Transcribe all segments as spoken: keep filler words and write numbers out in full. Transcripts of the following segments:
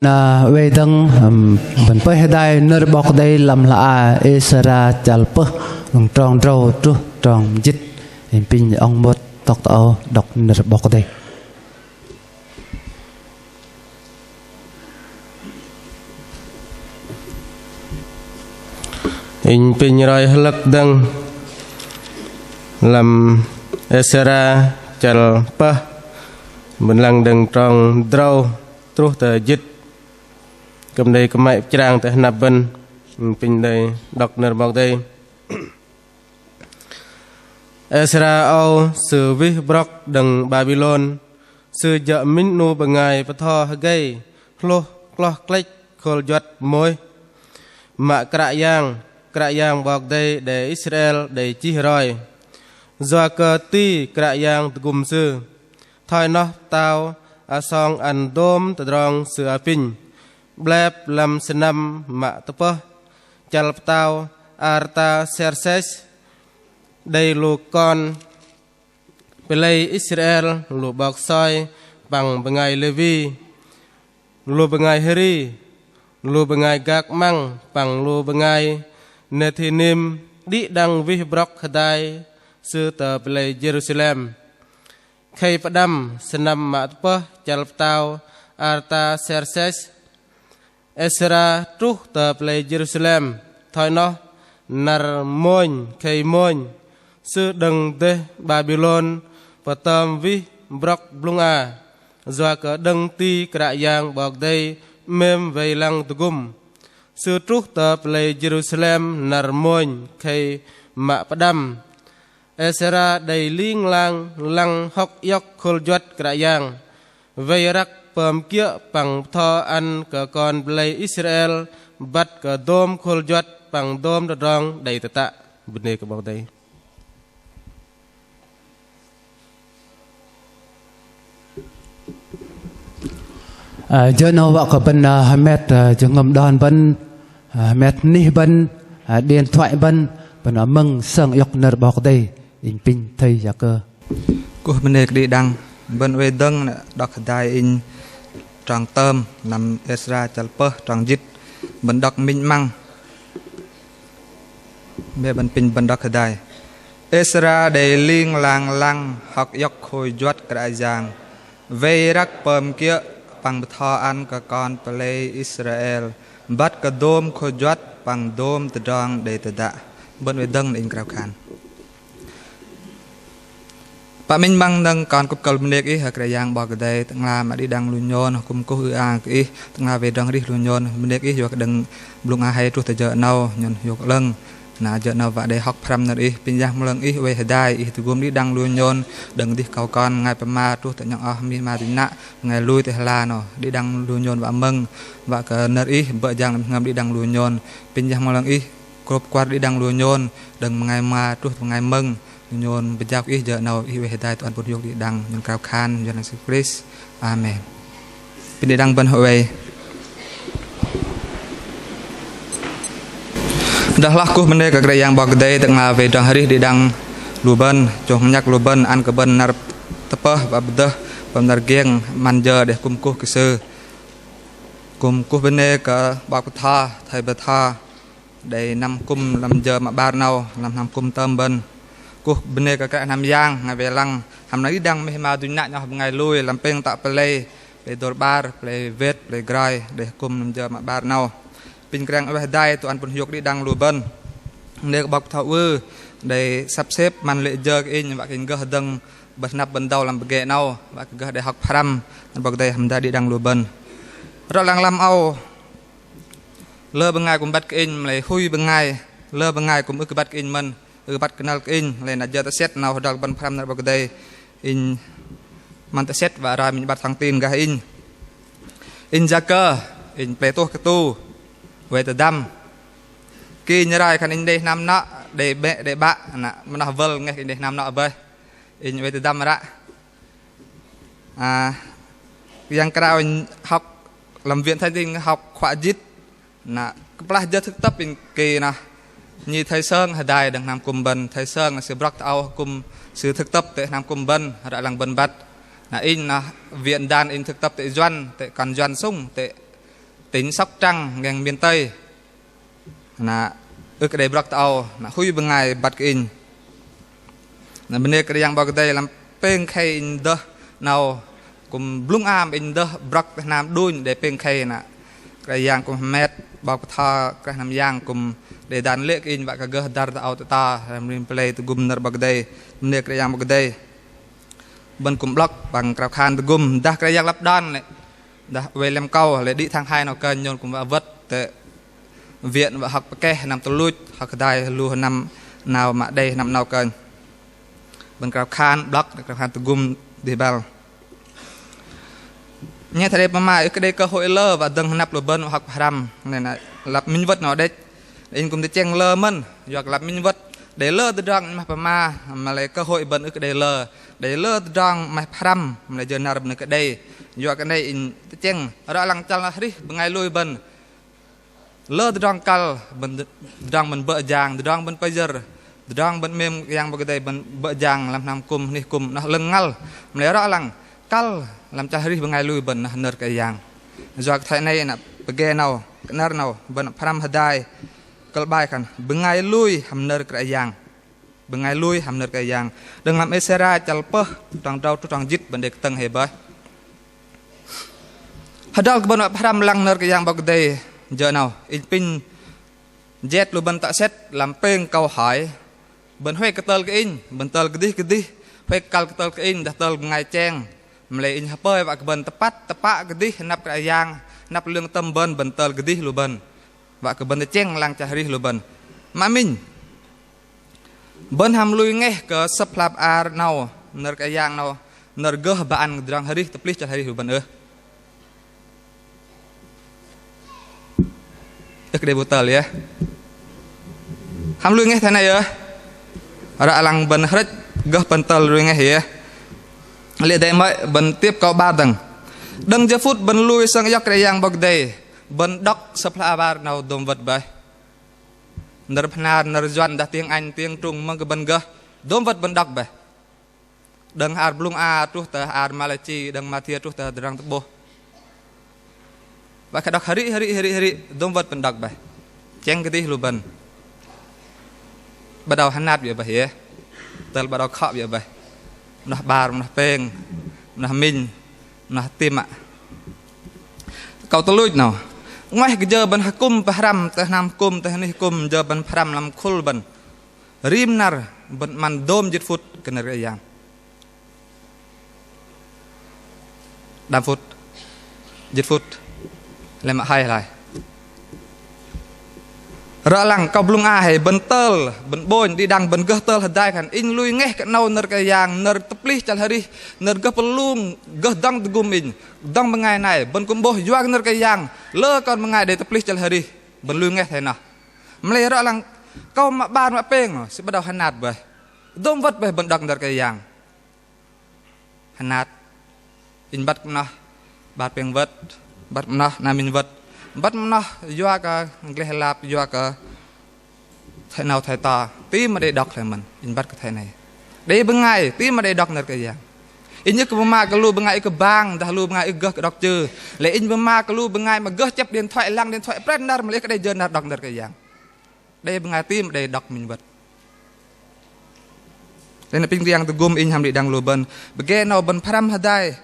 Na oei dơ̆ng, ưm, bơ̆n pơih hơdai nơ̆r 'Bok Kei-Dei lăm hla ar Êsra chăl pơh, đơ̆ng trong drâu truh trong jĭt. Inh pinh ŏng mơ̆t tŏk tơ âu đŏk nơ̆r 'Bok Kei-Dei. Inh pinh roi hlơ̆k dơ̆ng lăm Êsra chăl pơh, bơ̆n lăng đơ̆ng trong drâu truh tơ jĭt. Kư̆m đei kơmăy pơchrang tơ hơnăp bơ̆n, inh pinh đei đŏk nơ̆r 'Bok Kei-Dei. Êsra âu sư wih brŏk đơ̆ng Babilôn, sư jơ̆ minh 'nu bơngai bơtho hơgei hlôh kloh klĕch khôl juăt mơih mă Kră Yang, Kră Yang 'Bok Kei-Dei đe Israel đei chih roi. Yua kơ ti Kră Yang tơgŭm sư. Thoi noh pơtao asong ăn dôm tơdrong sư apinh. 'Blep lăm sơnăm mă tơpơh, chăl pơtao Artaserses đei lu kon pơlei Israel, lu 'bok soi păng bơngai Lêwi, lu bơngai Hri, lu bơngai Gak 'măng păng lu bơngai Nethinim đĭ đăng wih brŏk hơdai sư tơ pơlei Jêrusalem. Khei pơđăm sơnăm mă tơpơh chăl pơtao Artaserses, Êsra truh tơ pơlei Jêrusalem. Thoi noh năr mônh khei mônh, sư đơ̆ng dêh Babilôn pơtơm wih brŏk blŭng a, yua kơ đơ̆ng ti Kră Yang 'Bok Kei-Dei 'mêm wei lăng tơgŭm. Sư truh tơ pơlei Jêrusalem năr mônh khei mă pơđăm. Êsra đei ling lang lăng hŏk iŏk khôl juăt Kră Yang, wei răk pơm kiơ̆ păng bơtho ăn kơ kon pơlei Israel băt kơ dôm khôl juăt păng dôm tơdrong đei tơtă. Bơnê kơ 'Bok Kei-Dei. Ơ, jơ 'nâu wă kơ bơ̆n, ơ, hơmet, ơ, jơhngơ̆m đon bơ̆n, ơ, hơmet anih bơ̆n, ơ, điện thoại bơ̆n, bơ̆n mơ̆ng sơng iŏk nơ̆r 'Bok Kei-Dei, inh pinh thây Yakơ. Kuh bơnê kơ đĭ đăng, bơ̆n oei dơ̆ng đŏk hơdai inh trong tơm lăm Êsra chăl pơh trong jĭt, bơ̆n đŏk minh 'măng. Mă bơ̆n pinh bơ̆n đŏk hơdai. Êsra đei ling lang lăng hŏk iŏk khôi juăt Kră Yang, wei răk pơm kiơ̆ păng bơtho ăn kơ kon pơlei Israel băt kơ dôm khôi juăt păng dôm tơdrong đei tơdă. Bơ̆n oei dơ̆ng inh krao khan. Pă minh 'măng dơ̆ng kon kŭp kơ̆l bơnê kơ Ih, Kră Yang 'Bok Kei-Dei, Tơ'ngla mă đĭ đăng lu nhôn, kŭm kuh ư-ang kơ Ih, Tơ'ngla wei tơdrong arih lu nhôn, bơnê kơ Ih, yua kơ đơ̆ng blŭng a hei truh tơ jơ 'nâu, nhôn hiôk 'lơ̆ng, na jơ 'nâu wă đei hŏk pơhrăm nơ̆r Ih, pinh yang mơ̆ng Ih, oei hơdai Ih tơgŭm đĭ đăng lu nhôn, đơ̆ng dih akâu kon bơngai pơma truh tơ 'nhŏng oh mih ma dĭng nă, bơngai lui tơ hơla 'nâu, đĭ đăng lu nhôn wă mơ̆ng, wă kơ nơ̆r Ih, bơ̆ jang lăm jơhngơ̆m đĭ đăng lu nhôn, pinh yang mơ̆ng Ih, krôp kuăr đĭ đăng lu nhôn, đơ̆ng bơngai pơma truh tơ bơngai mơ̆ng, nhôn bơjao kơ Ih jơ 'nâu, Ih oei hơdai tơ ăn pŭn hiôk đĭ đăng, nhôn krao khan, nhôn Yêsu Krist. Amen. Pinh đĭ đăng bơ̆n hơwei. Dah hloh kuh bơnê kơ Kră Yang 'Bok Kei-Dei, Tơ'ngla wei tơdrong arih đĭ đăng lu bơ̆n, chông nhăk lu bơ̆n, ăn kơ bơ̆n năr tơpơh, wă pơdơh, pơm năr giĕng, 'măn jơ đei kŭm kuh kơ Sư. Kŭm kuh bơnê kơ 'bok bơtho, thây bơtho, đei năm kŭm lăm jơ mă 'bar 'nâu, lăm hnam kŭm tơm bơ̆n. Kuh bơnê kơ Kră Yang, bơngai wei lăng, hăm năr đĭ đăng mih ma dŭng nă 'nhŏng bơngai lui, lăm pêng tŏ pơlei, pơlei dôr 'bar, pơlei wet, pơlei groi, đei kŭm lăm jơ mă 'bar 'nâu. Pinh Kră Yang oei hơdai, tơ ăn pŭn hiôk đĭ đăng lu bơ̆n. Bơnê kơ 'bok bơtho ư, đei sắp xếp 'măn lê̆ jơ kơ inh, wă kơ inh gơh dơ̆ng, bơ̆n hnăp bơ̆n dâu lăm pơgê 'nâu, wă kơ gơh đei hŏk pơhrăm, ăn 'Bok Kei-Dei hăm hơdai đĭ đăng lu bơ̆n. Rŏ lăng lăm âu, lơ bơngai kŭm băt kơ inh, mă lei hui bơngai, lơ bơngai kŭm ưh kơ băt kơ inh mơ̆n, ưh kơ băt kơnăl kơ inh, lei na jơ tơsĕt 'nâu hơdrol bơ̆n pơhrăm nơ̆r 'Bok Kei-Dei, inh 'măn tơsĕt wă roi minh 'bar thăng tin gah inh. Inh Yakơ, inh pơlei tuh kơtu, wei tơdăm. Ki inh roi khan inh đei hnam nŏ, đei bĕ, đei 'bă, na, mơnoh wơl ngeh kơ inh đei hnam nŏ bơih. Inh wei tơdăm ră. A, yang krao inh hŏk lăm viện thánh inh hŏk khóa jĭt. Na, kơplah jơ thực tập inh ki noh. Nhi thầy Sơng hơdai đơ̆ng hnam kŭm bơ̆n, thầy Sơng sư brŏk tơ âu kŭm sư thực tập tơ hnam kŭm bơ̆n, ră lăng bơ̆n băt. Na, inh noh viện đan inh thực tập tơ Yuăn, tơ kon Yuăn sŭng, tơ tỉnh Sóc Trăng, ngang miền Tây. Na ưh kơ đei brŏk tơ âu, na hui bơngai băt kơ inh. Na bơnê kơ Kră Yang 'Bok Kei-Dei lăm pêng khei inh dơh 'nâu, kư̆m blŭng am inh dơh brŏk tơ hnam đunh đei pêng khei na Kră Yang kư̆m hơmet, 'bok bơtho Kră Yang kư̆m đei dan lê̆ kơ inh wă kơ gơh dăr tơ âu tơ ta, lăm rim pơlei tơgŭm nơ̆r 'Bok Kei-Dei, bơnê kơ Kră Yang 'Bok Kei-Dei. Bơ̆n kư̆m 'blŏk păng krao khan tơgŭm, dah Kră Yang lăp đon lĕ, dah oei lăm kâu lĕ đĭ tháng hai 'nâu kơnh nhôn kư̆m wă wơ̆t tơ viện wă hŏk pơkeh năm tơluch, hŏk hơdai lu hơnăm 'nâu mă đei hơnăm 'nâu kơnh. Bơ̆n krao khan 'blŏk, krao khan tơgŭm dih băl. Nhen thoi đei pơma ưh kơ đei cơ hội lơ wă dơ̆ng hơnăp lu bơ̆n wă hŏk pơhrăm. Nĕ na lăp minh wơ̆t 'nâu đĕch. Inh kư̆m tơchĕng lơ mơ̆n, yua kơ lăp minh wơ̆t. Đei lơ tơdrong 'maih pơma, mă lei cơ hội bơ̆n ưh kơ đei lơ. Đei lơ tơdrong 'maih pơhrăm, mă lei jơ năr bơ̆n ưh kơ đei. Yua kơ 'nâu inh tơchĕng, rŏ lăng chăl arih bơngai lui bơ̆n. Lơ tơdrong kăl, bơ̆n tơdrong bơ̆n bơ̆ jang, tơdrong bơ̆n pơyơ̆r, tơdrong bơ̆n 'mêm Yang 'Bok Kei-Dei bơ̆n bơ̆ jang lăm hnam kŭm, anih kŭm, noh lơ̆ng ngăl. Mă lei rŏ lăng kăl lăm chăl arih bơngai lui bơ̆n noh nơ̆r Kră Yang. Yua kơ thoi 'nâu na pơge 'nâu, kơ năr 'nâu, bơ̆n pơhrăm hơdai, kơ̆l 'bai khan, bơngai lui hăm nơ̆r Kră Yang. Bơngai lui hăm nơ̆r Kră Yang. Đơ̆ng lăm Êsêra chăl pơh, trong drâu truh trong jĭt bơ̆n đei kơtơ̆ng hei bơih. Hơdrol kơ bơ̆n wă pơhrăm lăng nơ̆r Kră Yang 'Bok Kei-Dei jơ 'nâu. Inh pinh jet lu bơ̆n tŏ sĕt lăm pêng câu hỏi. Bơ̆n huay kơ tơl kơ inh, bơ̆n tơl kơdih kơdih. Huay kăl kơ tơl kơ inh, dah tơl bơngai cheng. Mă lei inh hơpơi wă kơ bơ̆n tơpăt, tơpă kơdih, hơnăp Kră Yang, hơnăp lương tâm bơ̆n, bơ̆n tơl kơdih lu bơ̆n. Wă kơ bơ̆n tơchĕng lăng chăl arih lu bơ̆n. Mă minh. Bơ̆n hăm lui ngeh kơ Sơ̆p hla bơar 'nâu, nơ̆r Kră Yang 'nâu, nơ̆r gơh bơ̆n ăn tơdrong arih tơplih chăl arih lu bơ̆n ưh? Ưh kơ đei bu tơl yơh. Hăm lui ngeh thoi 'nâu yơh. Ră lăng bơ̆n hrĕch gơh pơ̆n tơl lui ngeh yơh. Lê̆ đei mơ̆i bơ̆n tiếp câu 'bar dơ̆ng. Đơ̆ng jơ phŭt bơ̆n lui sơng iŏk Kră Yang 'Bok Kei-Dei, bơ̆n đŏk Sơ̆p hla bơar 'nâu dôm wơ̆t bơih. Nơ̆r Bahnar, nơ̆r Yuăn dah tiếng Anh, tiếng Trung mơ̆ng kơ bơ̆n gơh dôm wơ̆t bơ̆n đŏk bơih. Đơ̆ng hla ar Blŭng A truh tơ hla ar Malachi, đơ̆ng Mathiơ truh tơ Tơdrong Tơ'bôh. Wă kơ đŏk hơrih, hơrih, hơrih, hơrih, dôm wơ̆t bơ̆n đŏk bơih. Chĕng kơdih lu bơ̆n. Bắt đầu hơnat biă bơih yơh. Tơl bắt đầu khŏ biă bơih. Mơnoh 'bar, mơnoh pêng, mơnoh minh, mơnoh tim mă. Câu tơluch 'nâu. 'Nguaih kơ jơ bơ̆n hơkŭm pơhrăm, tơ hnam hơkŭm, tơ anih hơkŭm, jơ bơ̆n pơhrăm lăm khul bơ̆n. Rim năr bơ̆n 'măn dôm jĭt phŭt kơ nơ̆r Kră Yang. Đăm phŭt, jĭt phŭt, lei mă hai hloi. Rŏ lăng kơ Blŭng A hei bơ̆n tơl, bơ̆n 'bônh, đĭ đăng bơ̆n gơh tơl hơdai khan, inh lui ngeh kơ 'nâu nơ̆r Kră Yang, nơ̆r tơplih chăl hơrih, nơ̆r gơh pơlung, gơh dŏng tơgŭm inh, dŏng bơngai nai, bơ̆n kư̆m 'bôh yua kơ nơ̆r Kră Yang, lơ kon bơngai đei tơplih chăl hơrih, bơ̆n lui ngeh thoi noh. Mă lei rŏ lăng kơ mă 'bar mă pêng, sư bắt đầu hơnat bơih. Dôm wơ̆t bơih bơ̆n đŏk nơ̆r Kră Yang. Hơnat. Inh băt mơnoh 'bar pêng wơ̆t, băt mơnoh 'nâu minh wơ̆t, băt mơnoh yua kơ gleh lap, yua kơ thoi 'nâu thoi to, ti mă đei đŏk hloi mơ̆n, inh băt kơ thoi 'nâu. Đei bơngai ti mă đei đŏk nơ̆r Kră Yang. Inh ưh kơ pơma kơ lu bơngai ưh kơ bang, dah lu bơngai ưh gơh kơ đŏk chơ. Lei inh pơma kơ lu bơngai mă gơh chĕp điện thoại, lăng điện thoại pret năr, mă lei ưh kơ đei jơ năr đŏk nơ̆r Kră Yang. Đei bơngai ti mă đei đŏk minh wơ̆t. Lei na pinh Kră Yang tơgŭm inh hăm đĭ đăng lu bơ̆n. Pơge 'nâu bơ̆n pơhrăm hơdai.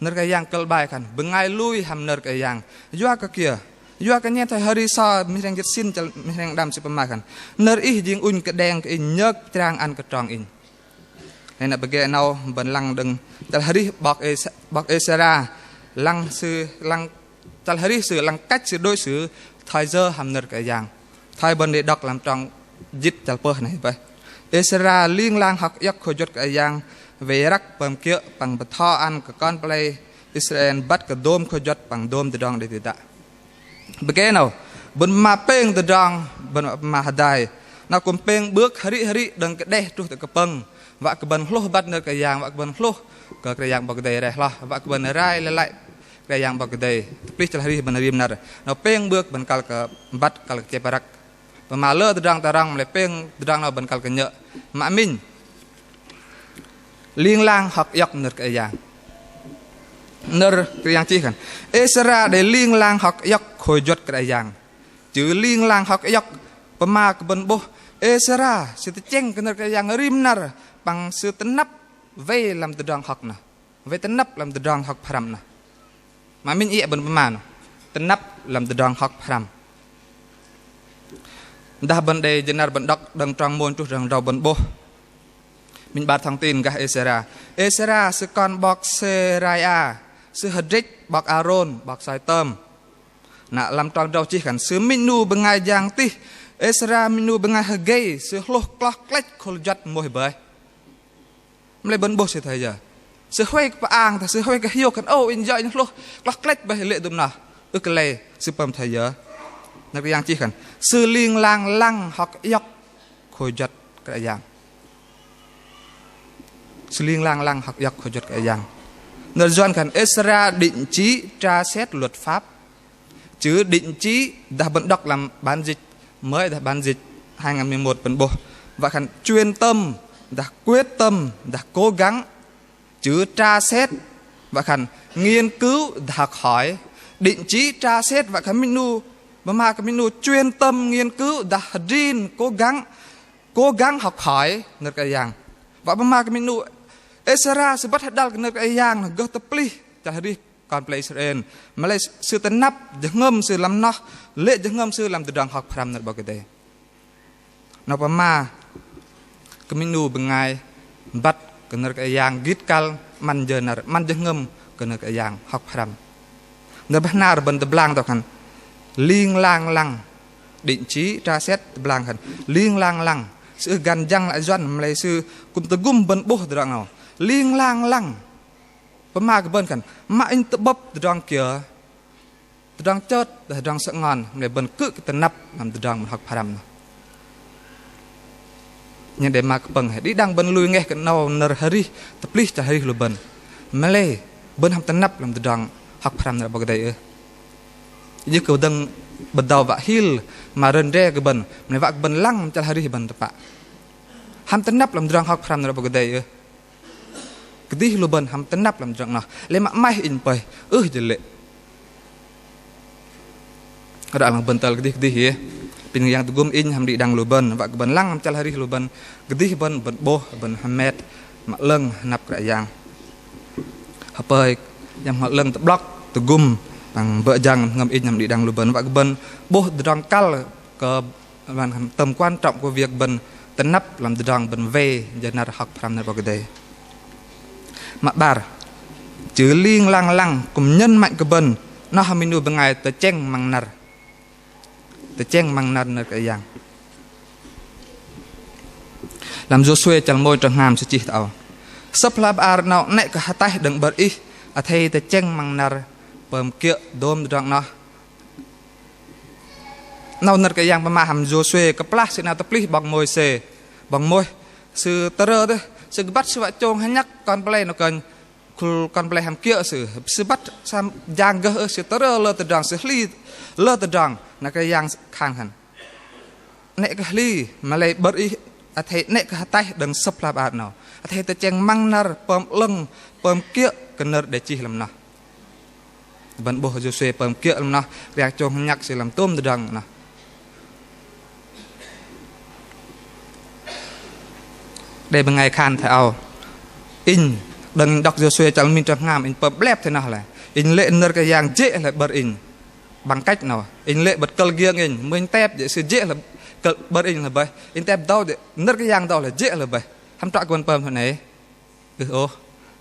Nơ̆r Kră Yang kơ̆l 'bai khan. Bơngai lui hăm nơ̆r Kră Yang. Yua kơ kiơ. Yua kơ nhen thoi hơri so mih hrĕng jĭt sĭn chăl mih hrĕng đăm sư pơma khan. Nơ̆r ih jing ŭnh kơđeng kơ inh, nhơk pơchrang ăn kơ trong inh. Lei na pơge 'nâu bơ̆n lăng đơ̆ng chăl hơrih 'bok Ê-, 'bok Êsêra. Lăng sư, lăng chăl hơrih sư, lăng cách sư đối xử thoi yơ hăm nơ̆r Kră Yang. Thoi bơ̆n đei đŏk lăm trong jĭt chăl pơh 'nâu bơih. Êsêra ling lang hŏk iŏk khôi juăt Kră Yang, wei răk pơm kiơ̆ păng bơtho ăn kơ kon pơlei Israel băt kơ dôm khôi juăt păng dôm tơdrong đei tơdă. Pơge 'nâu, bơ̆n pơma pêng tơdrong, bơ̆n pơma hơdai. 'Nâu kư̆m pêng 'bơ̆k hơrih hơrih đơ̆ng kơdeh truh tơ kơpơ̆ng. Wă kơ bơ̆n hlôh băt nơ̆r Kră Yang, wă kơ bơ̆n hlôh kơ Kră Yang 'Bok Kei-Dei reh hloh, wă kơ bơ̆n rai lei lăi Kră Yang 'Bok Kei-Dei. Tơplih chăl hơrih bơ̆n rim năr. 'Nâu pêng 'bơ̆k bơ̆n kăl kơ băt kăl kơ chĕp răk. Pơma lơ tơdrong tơ rŏng mă lei pêng tơdrong 'nâu bơ̆n kăl kơ nhơ̆. Mă minh. Ling lang hŏk iŏk nơ̆r Kră Yang. Nơ̆r Kră Yang chih khan Êsra đei ling lang hŏk iŏk khôi juăt Kră Yang. Chư ling lang hŏk iŏk pơma kơ bơ̆n 'bôh Êsra sư tơchĕng kơ nơ̆r Kră Yang rim năr păng sư tơnăp wei lăm tơdrong hŏk noh. Wei tơnăp lăm tơdrong hŏk pơhrăm noh. Mă minh iĕ bơ̆n pơma noh. Tơnăp lăm tơdrong hŏk pơhrăm. Dah bơ̆n đei jơnăr bơ̆n đŏk đơ̆ng trong mônh truh trong drâu bơ̆n 'bôh. Minh 'bar thông tin gah Êsra. Êsra sư kon 'bok Sêraia, sư hơdrĕch 'bok Arôn, 'bok soi tơm. Na lăm trong drâu chih khan sư minh 'nu bơngai jang tih. Êsra minh 'nu bơngai hơgei, sư hlôh kloh klĕch khul juăt mơih bơih. Mă lei bơ̆n 'bôh sư thoi yơ? Sư huay kơ pơang, sư huay kơ hiôk khan ô inh yơ inh hlôh kloh klĕch bơih lê̆ dôm noh. Ưh kơ lei sư pơm thoi yơ? Nơ̆r Kră Yang chih khan sư ling lang lăng hŏk iŏk khôi juăt Kră Yang. Sư ling lang lăng hŏk iŏk khôi juăt Kră Yang. Nơ̆r Yuăn khan Êsra định chí tra xét luật pháp. Chữ định chí dah bơ̆n đŏk lăm bản dịch mới, dah bản dịch hai ngàn mười một bơ̆n 'bôh. Wă khan chuyên tâm, dah quyết tâm, dah cố gắng. Chữ tra xét, wă khan nghiên cứu, dah học hỏi. Định chí tra xét, wă khan minh 'nu, pơma kơ minh 'nu chuyên tâm nghiên cứu, dah hơdrin, cố gắng, cố gắng học hỏi nơ̆r Kră Yang. Wă pơma kơ minh 'nu Êsra sư băt hơđăl kơ nơ̆r Kră Yang, gơh tơplih chăl arih kon pơlei Israel. Mă lei sư tơnăp jơhngơ̆m sư lăm noh, lê̆ jơhngơ̆m sư lăm tơdrong hŏk pơhrăm nơ̆r 'Bok Kei-Dei. Noh pơma kơ minh 'nu bơngai băt kơ nơ̆r Kră Yang gĭt kăl, 'măn jơ năr, 'măn jơhngơ̆m kơ nơ̆r Kră Yang hŏk pơhrăm. Nơ̆r bơhnar bơ̆n tơblang tŏ khan ling lang lăng. Định chí tra xét tơblang khan ling lang lăng. Sư găn jăng lăi Yuăn mă lei sư kư̆m tơgŭm bơ̆n 'bôh tơdrong 'nâu. Ling lang lăng. Pơma kơ bơ̆n khan mă inh tơ'bơ̆p tơdrong kiơ, tơdrong chơt, tơdrong sơ'ngon, mă lei bơ̆n kư̆m kơ tơnăp lăm tơdrong bơ̆n hŏk pơhrăm noh. Nhen đei mă kơ pơ̆ng hei, đĭ đăng bơ̆n lui ngeh kơ 'nâu nơ̆r arih, tơplih chăl arih lu bơ̆n. Mă lei bơ̆n hăm tơnăp lăm tơdrong hŏk pơhrăm nơ̆r 'Bok Kei-Dei ưh? Inh ưh kơ dơ̆ng bơdâu wă hil mă rơ̆n re kơ bơ̆n, mă lei wă kơ bơ̆n lăng lăm chăl arih bơ̆n tơpă. Hăm tơnăp lăm tơdrong hŏk pơhrăm nơ̆r 'Bok Kei-Dei ưh? Kơdih lu bơ̆n hăm tơnăp lăm tơdrong noh. Lei mă 'maih inh pơih, ưh jơ̆ lê̆. Ră lăng bơ̆n tơl kơdih kơdih yơh. Pinh Yang tơgŭm inh hăm đĭ đăng lu bơ̆n, wă kơ bơ̆n lăng lăm chăl arih lu bơ̆n. Kơdih bơ̆n, bơ̆n 'bôh, bơ̆n hơmet mă 'lơ̆ng hơnăp Kră Yang. Hơpơi Yang Bơhngol 'Lơ̆ng tơ'blŏk, tơgŭm, păng bơ̆ jang tơgŭm inh hăm đĭ đăng lu bơ̆n, wă kơ bơ̆n 'bôh tơdrong kăl kơ Lăm tơm quan trọng của việc bơ̆n tơnăp lăm tơdrong bơ̆n wei jơ năr hŏk pơhrăm nơ̆r 'Bok Kei-Dei. Mă 'bar, chư ling lang lăng kư̆m nhấn mạnh kơ bơ̆n, noh minh 'nu bơngai tơchĕng măng năr. Tơchĕng măng năr nơ̆r Kră Yang. Lăm Yôsuê chăl mônh trong hngam sư chih tơ âu: Sơ̆p hla bơar 'nâu 'nĕ kơ ataih đơ̆ng 'bơ̆r ih, athei tơchĕng măng năr pơm kiơ̆ dôm tơdrong 'noh. 'Nâu nơ̆r Kră Yang pơma hăm Yôsuê kơplah sư 'nao tơplih 'bok Môisê. 'Bok Môis sư tơrơ dêh, sư kơ băt sư wă chông hơnhăk kon pơlei 'nâu kơnh, khul kon pơlei hăm kiơ̆ sư. Sư băt sa hăm jang gơh ưh, sư tơrơ lơ tơdrong, sư hli lơ tơdrong. Nơ̆r Kră Yang khan hăn: 'Nĕ kơ hli, mă lei 'bơ̆r ih athei 'nĕ kơ ataih đơ̆ng sơ̆p hla bơar 'nâu. Athei tơchĕng măng năr pơm 'lơ̆ng, pơm kiơ̆ kơ nơ̆r đei chih lăm noh. Bơ̆n 'bôh Yôsuê pơm kiơ̆ lăm noh, Kră Yang chông hơnhăk sư lăm tôm tơdrong noh. Đei bơngai khan thoi âu: Inh, đơ̆ng inh đŏk Yôsuê chăl minh trong hngam, inh pơm 'blep thoi noh lei. Inh lê̆ nơ̆r Kră Yang jê̆ lei 'bơ̆r inh. Bằng cách 'nâu, inh lê̆ bơ̆t kơ̆l giĕng inh, mưh inh tep jê̆ sư jê̆ lei kơ̆l 'bơ̆r inh lei bơih. Inh tep dâu jê̆, nơ̆r Kră Yang dâu lei jê̆ lei bơih. Hăm trŏ kơ bơ̆n pơm thoi noh? Ưh ôh.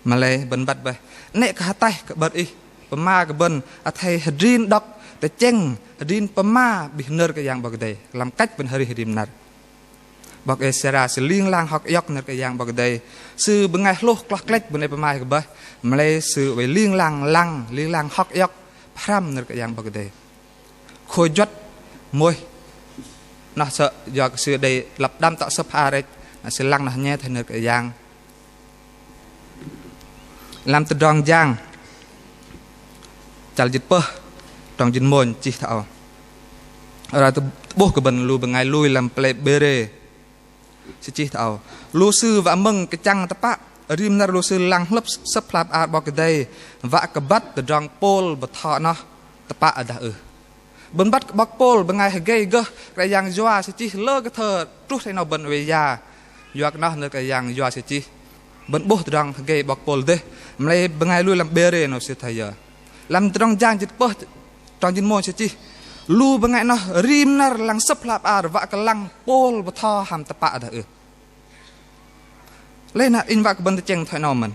Mă lei bơ̆n băt bơih. 'Nĕ kơ ataih kơ 'bơ̆r ih, pơma kơ bơ̆n athei hơdrin đŏk, tơchĕng, hơdrin pơma bơih nơ̆r Kră Yang 'Bok Kei-Dei. Lăm cách bơ̆n arih rim năr. 'Bok Êsêra sư ling lang hŏk iŏk nơ̆r Kră Yang 'Bok Kei-Dei. Sư bơngai hlôh kloh klĕch bơ̆n ei pơma kơ bơih. Mă lei sư oei ling lang lăng, ling lang hŏk iŏk pơhrăm nơ̆r Kră Yang 'Bok Kei-Dei. Khôi juăt môih noh sơ̆ yua kơ sư đei lăp đăm tŏ sơ̆p hla bơar, na sư lăng noh nhe thoi nơ̆r Kră Yang. Lăm Tơdrong Jang chăl jĭt pơh, trong jĭt mônh chih thoi âu. Roi tơ'bôh kơ bơ̆n lu bơngai lui lăm pơlei Bêrê. Sư chih thoi âu: Lu sư wă mơ̆ng kơchăng tơpă, rim năr lu sư lăng hlơ̆p sơ̆p hla bơar 'Bok Kei-Dei, wă kơ băt tơdrong pôl bơtho noh tơpă dah ưh. Bơ̆n băt kơ 'bok pôl bơngai hơgei gơh Kră Yang yua sư chih lơ kơ thơ truh thoi noh bơ̆n oei ya. Yua kơ noh nơ̆r Kră Yang yua sư chih. Bơ̆n 'bôh tơdrong hơgei 'bok pôl dêh, mă lei bơngai lui lăm Bêrê 'nâu sư thoi yơ. Lăm tơdrong Jang jĭt pơh trong jĭt mônh sư chih: Lu bơngai noh rim năr lăng sơ̆p hla bơar wă kơ lăng pôl bơtho hăm tơpă dah ưh. Lei na inh wă kơ bơ̆n tơchĕng thoi noh mơ̆n.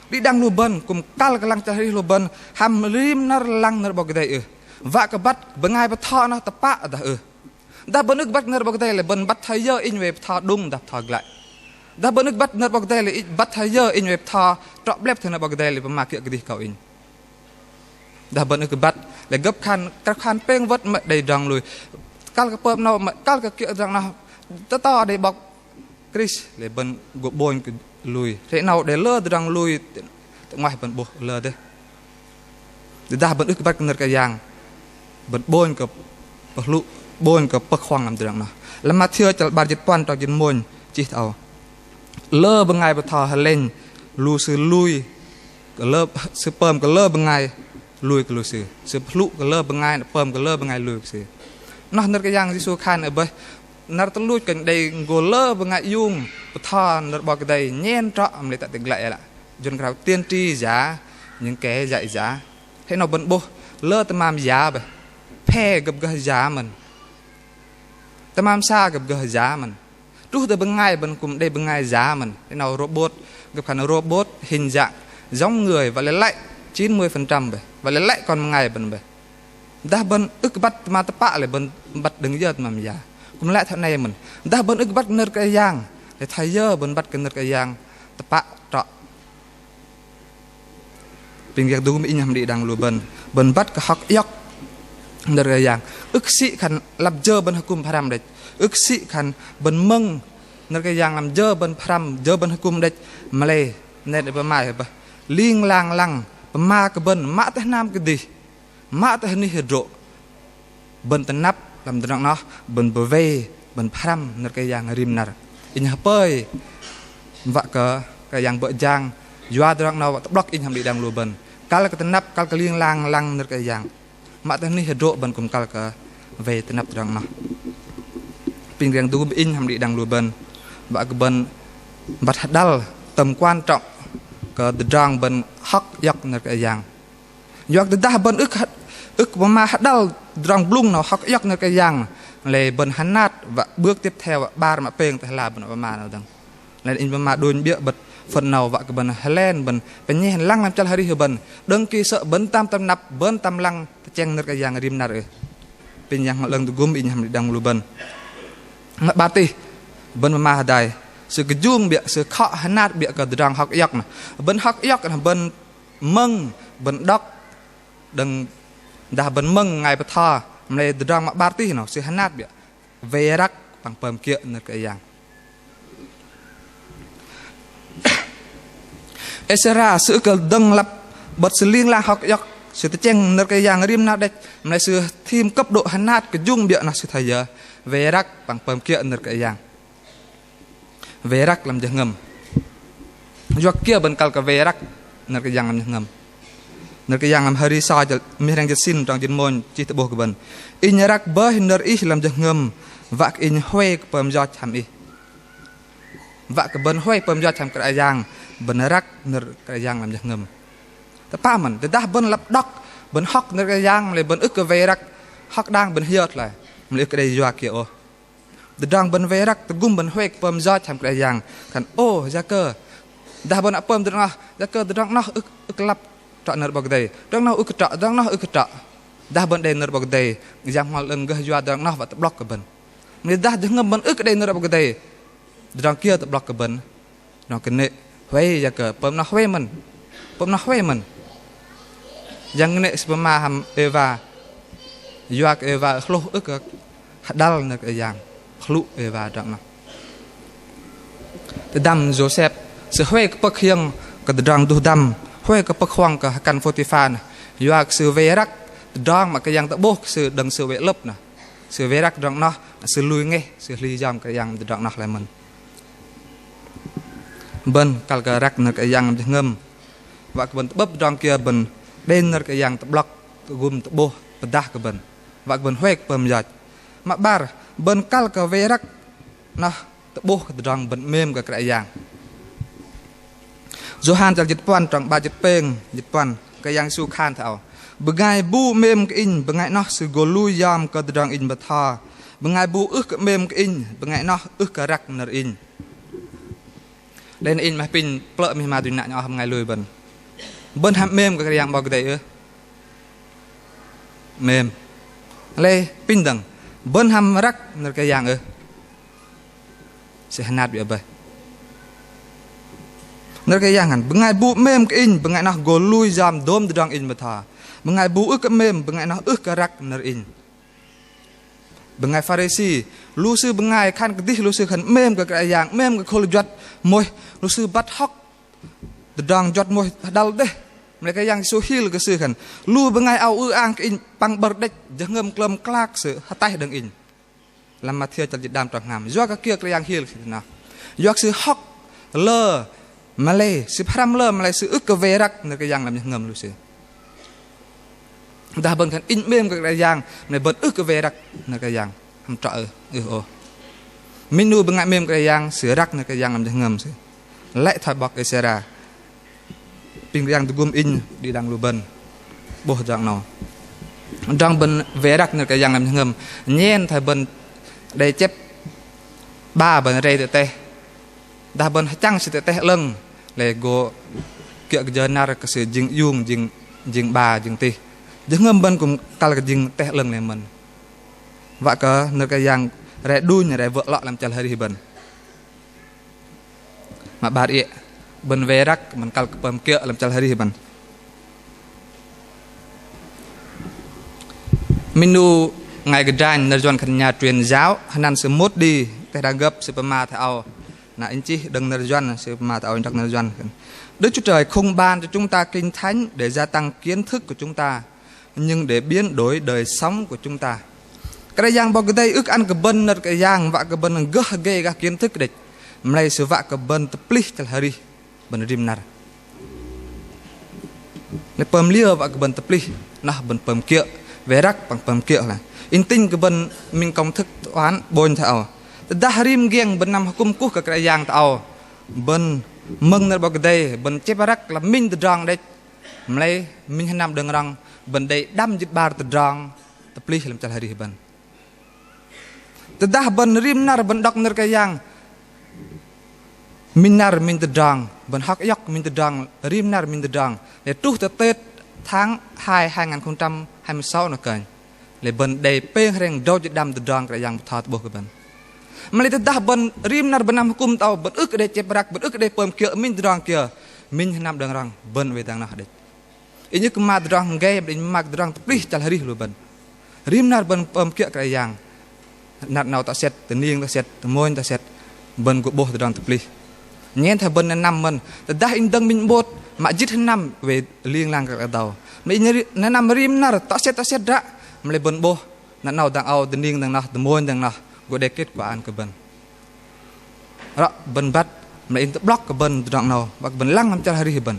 Đĭ đăng lu bơ̆n kư̆m kăl kơ lăng chăl arih lu bơ̆n hăm rim năr lăng nơ̆r 'Bok Kei-Dei ưh. Wă kơ băt bơngai bơtho noh tơpă dah ưh. Dah bơ̆n ưh kơ băt nơ̆r 'Bok Kei-Dei lei bơ̆n băt thoi yơ inh wei bơtho đŭng dah bơtho glăi. Dah bơ̆n ưh kơ băt nơ̆r 'Bok Kei-Dei lei băt thoi yơ inh wei bơtho trŏ blep thoi nơ̆r 'Bok Kei-Dei lei pơma kiơ̆ kơdih kơ inh. Dah bơ̆n ưh kơ băt lei gơ̆p khan krao khan pêng wơ̆t mă đei tơdrong lui. Kăl kơ pơm 'nâu mă kăl kơ kiơ̆ tơdrong noh tơto đei 'Bok Krist lei bơ̆n gô ƀônh kơ lui. Thoi 'nâu đei lơ tơdrong lui tơ 'nguaih bơ̆n 'bôh lơ dêh. Dah bơ̆n ưh kơ băt kơ nơ̆r Kră Yang, bơ̆n ƀônh kơ pơhlŭ, ƀônh kơ pơ̆k huŏng lăm tơdrong noh. Lăm Mathiơ chăl 'bar jĭt puăn trong jĭt mônh chih thoi âu: Lơ bơngai bơtho hơlĕnh lu sư lui kơ lơ, sư pơm kơ lơ bơngai lui kơ lu sư. Sư pơhlŭ kơ lơ bơngai, pơm kơ lơ bơngai lui kơ sư. Noh nơ̆r Kră Yang Yêsu khan bơih, năr tơluch kơnh đei gô lơ bơngai iung bơtho nơ̆r 'Bok Kei-Dei nhen trŏ mă lei tơ teh glăi lăi. Jun krao tiên tri giả, những kẻ dạy giả. Thoi noh bơ̆n 'bôh lơ tơmam giả bơih. Phe gơ̆p gơh giả mơ̆n. Tơmam sa gơ̆p gơh giả mơ̆n. Truh tơ bơngai bơ̆n kư̆m đei bơngai giả mơ̆n. Thoi noh robot, gơ̆p khan robot hình dạng giống người, wă lei lăi chín mươi phần trăm bơih. Wă lei lăi kon bơngai bơ̆n bơih. Dah bơ̆n ưh kơ băt tơmam tơpă lei bơ̆n băt đơ̆ng yơ tơmam giả. Kư̆m lăi thoi noh mơ̆n. Dah bơ̆n ưh kơ băt kơ nơ̆r Kră Yang lei thoi yơ bơ̆n băt kơ nơ̆r Kră Yang tơpă trŏ. Pinh giak dôm inh hăm đĭ đăng lu bơ̆n, bơ̆n băt kơ hŏk iŏk nơ̆r Kră Yang. Ưh kơ sĭ khan lăp jơ bơ̆n hơkŭm pơhrăm đĕch. Ưh kơ sĭ khan bơ̆n mơ̆ng nơ̆r Kră Yang lăm jơ bơ̆n pơhrăm, jơ bơ̆n hơkŭm đĕch. Mă lei 'nĕ đei pơma bơih. Ling lang lăng pơma kơ bơ̆n mă teh hnam kơdih, mă teh anih hơdrô̆. Bơ̆n tơnăp lăm tơdrong noh, bơ̆n pơwei, bơ̆n pơhrăm nơ̆r Kră Yang rim năr. Inh hơpơi wă kơ Kră Yang bơ̆ jang yua tơdrong noh wă tơ'blŏk inh hăm đĭ đăng lu bơ̆n. Kăl kơ tơnăp, kăl kơ ling lang lăng nơ̆r Kră Yang. Mă teh anih hơdrô̆ bơ̆n kư̆m kăl kơ wei tơnăp tơdrong noh. Pinh giak dôm inh hăm đĭ đăng lu bơ̆n, wă kơ bơ̆n băt hơđăl tơm quan trọng kơ tơdrong bơ̆n hŏk iŏk nơ̆r Kră Yang. Yua kơ tơdah bơ̆n ưh kơ, ưh kơ pơma hơđăl tơdrong blŭng noh hŏk iŏk nơ̆r Kră Yang, lei bơ̆n hơnat wă bước tiếp theo wă 'bar mă pêng tơ hla bơ̆n pơma noh dơ̆ng. Lei inh pơma đunh 'biơ̆ bơ̆t phần noh wă kơ bơ̆n hơlen bơ̆n pơnhên lăng lăm chăl arih bơ̆n. Đơ̆ng ki sơ̆ bơ̆n tam tơnăp, bơ̆n tam lăng tơchĕng nơ̆r Kră Yang rim năr ưh. Pinh Yang Bơhngol 'Lơ̆ng tơgŭm inh hăm đĭ đăng lu bơ̆n. Mă 'bar tih bơ̆n pơma hơdai, sư kơjung 'biơ̆, sư khŏ hơnat 'biơ̆ kơ tơdrong hŏk iŏk noh. Bơ̆n hŏk iŏk noh bơ̆n mơ̆ng, bơ̆n đŏk, đơ̆ng dah bơ̆n mơ̆ng bơngai bơtho, mă lei tơdrong mă 'bar tih noh sư hơnat 'biơ̆. Wei răk păng pơm kiơ̆ nơ̆r Kră Yang. Êsra sư ưh kơ dơ̆ng lăp bơ̆t sư ling lang hŏk iŏk, sư tơchĕng nơ̆r Kră Yang rim năr đĕch, mă lei sư thim cấp độ hơnat kơjung 'biơ̆ noh sư thoi yơ. Wei răk păng pơm kiơ̆ nơ̆r Kră Yang. Wei răk lăm jơhngơ̆m. Yua kơ kiơ bơ̆n kăl kơ wei răk nơ̆r Kră Yang lăm jơhngơ̆m? Nơ̆r Kră Yang lăm Hơri Sô chăl mih rĕng jĭt sĭn trong jĭt mônh chih tơ'bôh kơ bơ̆n: Inh răk bơih nơ̆r Ih lăm jơhngơ̆m, wă kơ inh huay kơ pơm yoch hăm Ih. Wă kơ bơ̆n huay pơm yoch hăm Kră Yang, bơ̆n răk nơ̆r Kră Yang lăm jơhngơ̆m. Tơpă mơ̆n, tơdah bơ̆n lăp đŏk, bơ̆n hŏk nơ̆r Kră Yang, mă lei bơ̆n ưh kơ wei răk, hŏk đang bơ̆n hiơt lai, mă lei ưh kơ đei yua kiơ ôh. Tơdrong bơ̆n wei răk tơgŭm bơ̆n huay kơ pơm yoch hăm Kră Yang. Khan ô, yua kơ dah bơ̆n pơm tơdrong noh, yua kơ tơdrong noh ưh, ưh kơ lăp trŏ nơ̆r 'Bok Kei-Dei. Tơdrong noh ưh kơ trŏ, tơdrong noh ưh kơ trŏ. Dah bơ̆n đei nơ̆r 'Bok Kei-Dei, Yang Bơhngol 'Lơ̆ng gơh yua tơdrong noh wă tơ'blŏk kơ bơ̆n. Mă lei dah jơhngơ̆m bơ̆n ưh kơ đei nơ̆r 'Bok Kei-Dei, tơdrong kiơ tơ'blŏk kơ bơ̆n? Tơdrong kơnê̆ huay, yua kơ pơm noh huay mơ̆n. Pơm noh huay mơ̆n. Yang kơnê̆ sư pơma hăm Êwa. Yua kơ Êwa hlôh ưh kơ hơđăl nơ̆r Kră Yang, hlôh Êwa tơdrong noh. Tơdăm Yôsep sư huay kơ pơ̆k hiơ̆ng kơ tơdrong duh dăm, huay kơ pơ̆k huŏng kơ hơkăn Phôtipha noh. Yua kơ sư wei răk tơdrong mă Kră Yang tơ'bôh kơ sư đơ̆ng sư wei 'lơ̆p noh. Sư wei răk tơdrong noh, sư lui ngeh, sư hli yom Kră Yang tơdrong noh lei mơ̆n. Bơ̆n kăl kơ răk nơ̆r Kră Yang lăm jơhngơ̆m. Wă kơ bơ̆n tơ'bơ̆p tơdrong kiơ bơ̆n đei nơ̆r Kră Yang tơ'blŏk, tơgŭm, tơ'bôh, pơdah kơ bơ̆n. Wă kơ bơ̆n huay kơ pơm yoch. Mă ‘bar, bơ̆n kăl kơ wei răk noh tơ'bôh tơdrong bơ̆n ‘mêm kơ Kră Yang. Yôhan chăl jĭt puăn trong ‘bar jĭt pêng, jĭt puăn, Kră Yang Yêsu khan thoi âu: Bơngai bu ‘mêm kơ Inh, bơngai noh sư gô lui yom kơ tơdrong Inh bơtho. Bơngai bu ưh kơ ‘mêm kơ Inh, bơngai noh ưh kơ răk nơ̆r Inh. Lei na inh mă pinh plơ̆ mih ma dŭng nă nhŏng oh bơngai lui bơ̆n. Bơ̆n hăm ‘mêm kơ Kră Yang ‘Bok Kei-Dei ưh? ‘Mêm. Lei pinh dơ̆ng. Bơ̆n hăm răk nơ̆r Kră Yang ưh? Sư hơnat biă bơih. Nơ̆r Kră Yang hăn: Bơngai bu ‘mêm kơ Inh, bơngai noh gô lui yom dôm tơdrong Inh bơtho. Bơngai bu ưh kơ ‘mêm, bơngai noh ưh kơ răk nơ̆r Inh. Bơngai Pharisi, lu sư bơngai khan kơdih lu sư khan ‘mêm kơ Kră Yang, ‘mêm kơ khul juăt mơih, lu sư băt hŏk tơdrong juăt mơih hơđăl dêh. Mă lei Kră Yang Yêsu hil kơ sư khan: Lu bơngai âu ư-ang kơ Inh păng ‘bơ̆r đĕch, jơhngơ̆m klơm klak sư hơtaih đơ̆ng Inh. Lăm Mathiơ chăl jĭt đăm trong hngam. Yua kơ kiơ Kră Yang hil kơ sư noh? Yua kơ sư hŏk lơ mă lei, sư pơhrăm lơ mă lei, sư ưh kơ wei răk nơ̆r Kră Yang lăm jơhngơ̆m lu sư. Dah bơ̆n khan inh ‘mêm kơ Kră Yang, mă lei bơ̆n ưh kơ wei răk nơ̆r Kră Yang. Hăm trŏ ưh? Ưh ôh. Minh ‘nu bơngai ‘mêm kơ Kră Yang, sư răk nơ̆r Kră Yang lăm jơhngơ̆m sư. Lei thoi ‘bok Êsêra. Pinh Kră Yang tơgŭm inh đĭ đăng lu bơ̆n ‘bôh tơdrong ‘nâu. Tơdrong bơ̆n wei răk nơ̆r Kră Yang lăm jơhngơ̆m, nhen thoi bơ̆n đei chĕp ‘ba bơ̆n rei tơ teh. Dah bơ̆n hơchăng sư tơ teh ‘lơ̆ng, lei gô kiơ̆ kơ jơ năr kơ sư jing iung, jing, jing ‘ba, jing tih. Jơhngơ̆m bơ̆n kư̆m kăl kơ jing teh ‘lơ̆ng lei mơ̆n. Wă kơ nơ̆r Kră Yang rei đunh, rei wơ̆ ‘lŏ lăm chăl arih bơ̆n. Mă ‘bar iĕ, bơ̆n wei răk, bơ̆n kăl kơ pơm kiơ̆ lăm chăl arih bơ̆n. Minh ‘nu bơngai kơdranh nơ̆r Yuăn khan nhà truyền giáo, hơnăn sư Moody, teh đak gơ̆p sư pơma thoi âu. Na inh chih đơ̆ng nơ̆r Yuăn, sư pơma thoi âu, inh đŏk nơ̆r Yuăn. Đức Chúa Trời không ban cho chúng ta Kinh Thánh để gia tăng kiến thức của chúng ta, nhưng để biến đổi đời sống của chúng ta. Kră Yang ‘Bok Kei-Dei ưh kơ ăn kơ bơ̆n nơ̆r Kră Yang wă kơ bơ̆n gơh gei gah kiến thức đĕch, mă lei Sư wă kơ bơ̆n tơplih chăl arih, bơ̆n rim năr. Lei pơm liơ wă kơ bơ̆n tơplih, noh bơ̆n pơm kiơ̆, wei răk păng pơm kiơ̆ hloi. Inh tĭng kơ bơ̆n minh công thức toán ƀônh thoi âu. Tơdah rim giĕng bơ̆n năm hơkŭm kuh kơ Kră Yang thoi âu, bơ̆n mơ̆ng nơ̆r ‘Bok Kei-Dei, bơ̆n chĕp răk lăm minh tơdrong đĕch, mă lei minh hơnăm đơ̆ng rŏng, bơ̆n đei đăm jĭt ‘bar tơdrong tơplih lăm chăl arih bơ̆n. Tơdah bơ̆n rim năr bơ̆n đŏk nơ̆r Kră Yang, minh năr minh tơdrong, bơ̆n hŏk iŏk minh tơdrong, rim năr minh tơdrong, lei truh tơ Tết tháng hai hai ngàn không trăm hai mươi sáu noh kơnh, lei bơ̆n đei pêng hrĕng drâu jĭt đăm tơdrong Kră Yang bơtho tơ'bôh kơ bơ̆n. Mă lei tơdah bơ̆n rim năr bơ̆n năm hơkŭm thoi âu, bơ̆n ưh kơ đei chĕp răk, bơ̆n ưh kơ đei pơm kiơ̆ minh tơdrong kiơ, minh hơnăm đơ̆ng rŏng, bơ̆n oei dang noh đĕch. Inh ưh kơ pơma tơdrong hơgei, inh pơma tơdrong tơplih chăl arih lu bơ̆n. Rim năr bơ̆n pơm kiơ̆ Kră Yang. Năr ‘nâu tŏ sĕt, tơ ning tŏ sĕt, tơ mônh tŏ sĕt, bơ̆n gô ‘bôh tơdrong tơplih. Nhen thoi bơ̆n năm mơ̆n, tơdah inh dơ̆ng minh ‘bôt, mă jĭt hơnăm oei ling lang kơ kơdâu. Mă inh ri-, năm rim năr tŏ sĕt tŏ sĕt ră, mă lei bơ̆n ‘bôh, năr ‘nâu dang âu, tơ ning dang noh, tơ mônh dang noh, gô đei kết quả ăn kơ bơ̆n. Rŏ bơ̆n băt, mă lei inh tơ'blŏk kơ bơ̆n tơdrong ‘nâu, wă kơ bơ̆n lăng lăm chăl arih bơ̆n.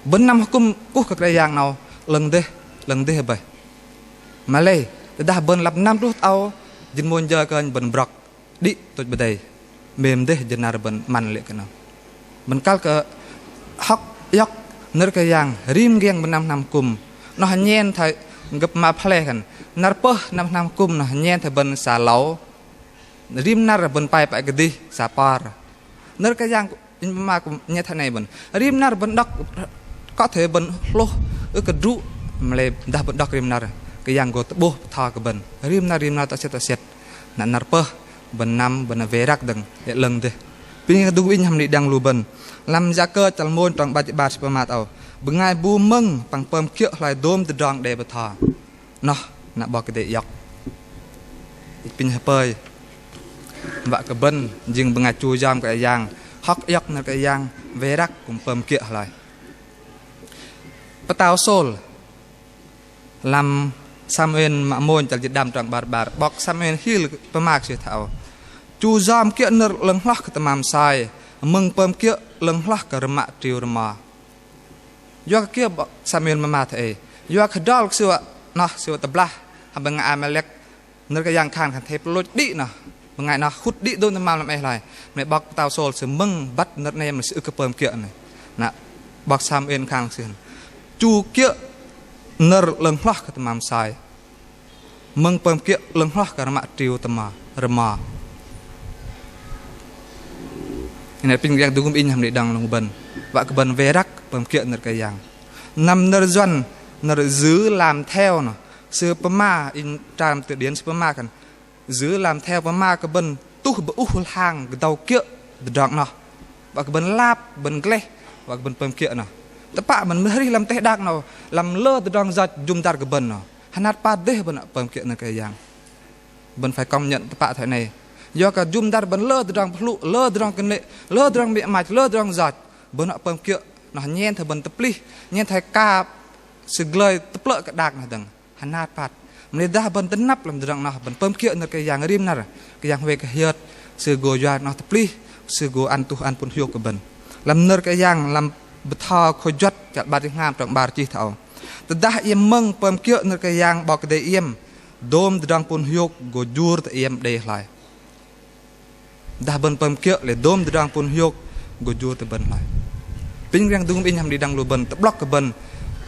Bơ̆n năm hơkŭm kuh kơ Kră Yang ‘nâu, ‘lơ̆ng dêh, ‘lơ̆ng dêh bơih. Mă lei, tơdah bơ̆n lăp năm truh thoi âu, jĭt mônh jơ kơnh bơ̆n brŏk, đĭ tôch pơdei, ‘mêm dêh jơ năr bơ̆n ‘măn lê̆ kơ ‘nâu. Bơ̆n kăl kơ hŏk iŏk nơ̆r Kră Yang, rim giĕng bơ̆n năm hnam hơkŭm. Noh nhen thoi gơ̆p mă pơlei khan, năr pơh năm hnam hơkŭm noh nhen thoi bơ̆n sa lâu, rim năr bơ̆n pơai pă kơdih sa pơr. Nơ̆r Kră Yang inh pơma kư̆m nhen thoi noh bơ̆n. Rim năr bơ̆n đŏk, kơ thoi bơ̆n hlôh ưh kơ drŭ, mă lei dah bơ̆n đŏk rim năr, Kră Yang gô tơ'bôh bơtho kơ bơ̆n. Rim năr, rim năr tŏ sĕt tŏ sĕt. Na năr pơh bơ̆n năm, bơ̆n wei răk dơ̆ng, lei ‘lơ̆ng dêh. Pinh kơ tơgŭm inh hăm đĭ đăng lu bơ̆n. Lăm Yakơ chăl mônh trong ‘bar jĭt ‘bar sư pơma thoi âu: Bơngai bu mơ̆ng păng pơm kiơ̆ hloi dôm tơdrong đe bơtho, noh na ‘Bok Kei-Dei iŏk. Inh pinh hơpơi wă kơ bơ̆n jing bơngai chu yom Kră Yang, hŏk iŏk nơ̆r Kră Yang, wei răk kư̆m pơm kiơ̆ hloi. Pơtao Sôl, lăm Samuel mă mônh chăl jĭt đăm trong ‘bar ‘bar, ‘bok Samuel hil pơma kơ sư thoi âu: Chu yom kiơ̆ nơ̆r ‘lơ̆ng hloh kơ tơmam soi, Mơ̆ng pơm kiơ̆ 'lơ̆ng hloh kơ rơmă triu rơmo. Yua kơ kiơ 'bok Samuel pơma thoi ei? Yua kơ hơdrol kơ sư wă noh, sư wă tơblah hăm bơngai Amalek. Nơ̆r Kră Yang khan khan thei pơlôch đĭ noh, bơngai noh hŭt đĭ dôm tơmam lăm ei hloi. Mă lei 'bok pơtao Sôl sư mơ̆ng băt nơ̆r 'nâu mă sư ưh kơ pơm kiơ̆ noh. Na 'bok Samuel khan sư chu kiơ̆ nơ̆r 'lơ̆ng hloh kơ tơmam soi. Mơ̆ng pơm kiơ̆ 'lơ̆ng hloh kơ rơmă triu tơmam rơmo. Inh apinh Kră Yang dôm inh hăm đĭ đăng lu bơ̆n. Wă kơ bơ̆n wei răk pơm kiơ̆ nơ̆r Kră Yang. Năm nơ̆r Yuăn, nơ̆r giữ làm theo noh. Sư pơma, inh tram từ điển sư pơma khan. Giữ làm theo pơma kơ bơ̆n tuh bơuh hlang kơdâu kiơ̆ tơdrong noh. Wă kơ bơ̆n lap, bơ̆n gleh, wă kơ bơ̆n pơm kiơ̆ noh. Tơpă bơ̆n mơ̆ arih lăm teh đak noh, lăm lơ tơdrong yoch jŭm dăr kơ bơ̆n noh. Hơnat pă dêh bơ̆n pơm kiơ̆ nơ̆r Kră Yang. Bơ̆n phải công nhận tơpă thoi 'nâu. Yua kơ jŭm dăr bơ̆n lơ tơdrong pơhlŭ, lơ tơdrong kơnê̆, lơ tơdrong mĭ mach, lơ tơdrong yoch. Bơ̆n pơm kiơ̆ noh nhen thoi bơ̆n tơplih, nhen thoi ka sư glơi tơplơ̆ kơ đak noh dơ̆ng. Hơnat pă. Mă lei dah bơ̆n tơnăp lăm tơdrong noh, bơ̆n pơm kiơ̆ nơ̆r Kră Yang rim năr, Kră Yang huay kơ hiơt, sư gô yua noh tơplih, sư gô ăn tuh ăn pŭn hiôk kơ bơ̆n. Lăm nơ̆r Kră Yang, lăm Bơtho Khôi Juăt, chăl 'bar jĭt hngam, trong 'bar chih thoi âu. Tơdah iĕm mơ̆ng pơm kiơ̆ nơ̆r Kră Yang 'Bok Kei-Dei iĕm, dôm tơdrong pŭn hiôk gô jur tơ iĕm đei hloi. Dah bơ̆n pơm kiơ̆ lei dôm tơdrong pŭn hiôk gô jur tơ bơ̆n hloi. Apinh Kră Yang dôm inh hăm đĭ đăng lu bơ̆n, tơ'blŏk kơ bơ̆n,